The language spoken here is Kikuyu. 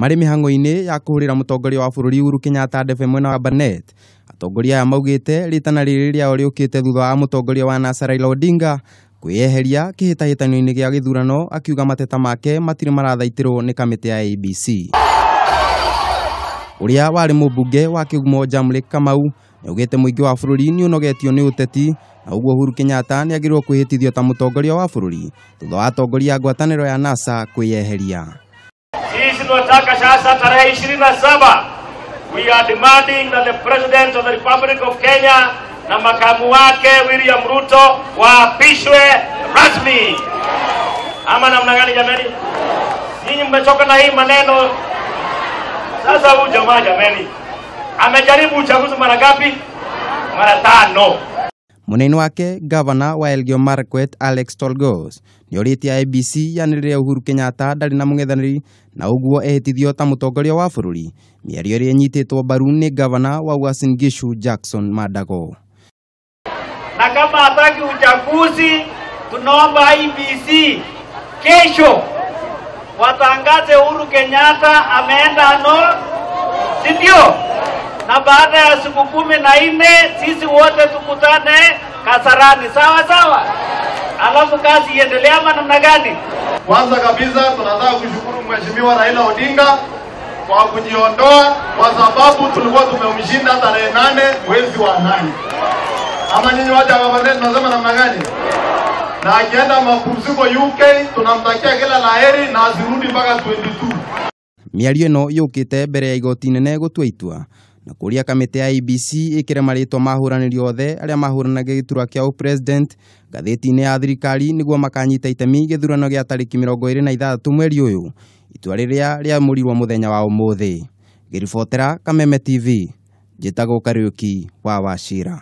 Marĩ mĩhang'o-inĩ ya kũhũrĩra mũtongoria wa bũrũri Uhuru Kenyatta ndebe mwena wa Bomet. Atongoria aya maugĩte rĩtana rĩrĩ rĩao rĩũkĩte thutha wa mũtongoria wa NASA Raila Odinga kwĩyeheria kĩhĩtahĩtano-inĩ gĩa gĩthurano, akiuga mateta make matirĩ marathaitĩrwo nĩ kamĩtĩ ya IEBC. Ũrĩa warĩ mũmbunge wa Kĩgumo Jamleck Kamau nĩaugĩte mũingĩ wa bũrũri nĩ ũnogetio nĩ ũteti na ũguo Uhuru Kenyatta nĩagĩrĩirwo kwĩhĩtithio ta mũtongoria wa bũrũri thutha wa atongoria a ngwatanĩro ya NASA kwĩyeheria. Sisi tunataka sasa tarehe 27, we are demanding that the President of the Republic of Kenya na makamu wake William Ruto waapishwe rasmi. Ama namna gani jameni? Nyinyi mmechoka na hii maneno. Sasa huyu jamaa jameni, amejaribu uchaguzi mara ngapi? Mara 5. Mũnene wake gavana wa Elgeyo Marakwet Alex Tolgos nĩorĩtie IEBC yanĩrĩre Uhuru Kenyatta ndarĩ na mũng'ethanĩri na ũguo ehĩtithio ta mũtongoria wa bũrũri, mĩario ĩrĩa ĩnyitĩtwo mbaru nĩ gavana wa Uasin Gishu Jackson Mandago. Na kama hataki uchaguzi, tunaomba IEBC kesho watangaze Uhuru Kenyatta ameenda no, si ndio? Na baada ya siku 14 sisi wote tukutane Kasarani, sawa sawa? Alafu kazi iendelee ama namna gani? Kwanza kabisa tunataka kushukuru Mheshimiwa Raila Odinga kwa kujiondoa, kwa sababu tulikuwa tumemshinda tarehe 8 mwezi wa 8. Ama nyinyi wacha wa Bomet tunasema namna gani? Na akienda mapumziko UK tunamtakia kila laheri na asirudi mpaka 22. Mĩario ĩno yũkĩte mbere ya igoti inene gũtua itua na kũria kamĩtĩ ya IEBC ĩkĩre marĩtwa ma ahũranĩri othe arĩa mahũranaga gĩturwa kĩa ũpresident ngathĩti-inĩ ya thirikari nĩguo makanyita itemi gĩthurano gĩa tarĩki 26 mweri ũyũ, itua rĩrĩa rĩamũrirwo mũthenya wa ũmũthĩ. Ngĩribotera Kameme TV, njĩtagwo Kariũki wa Wachira.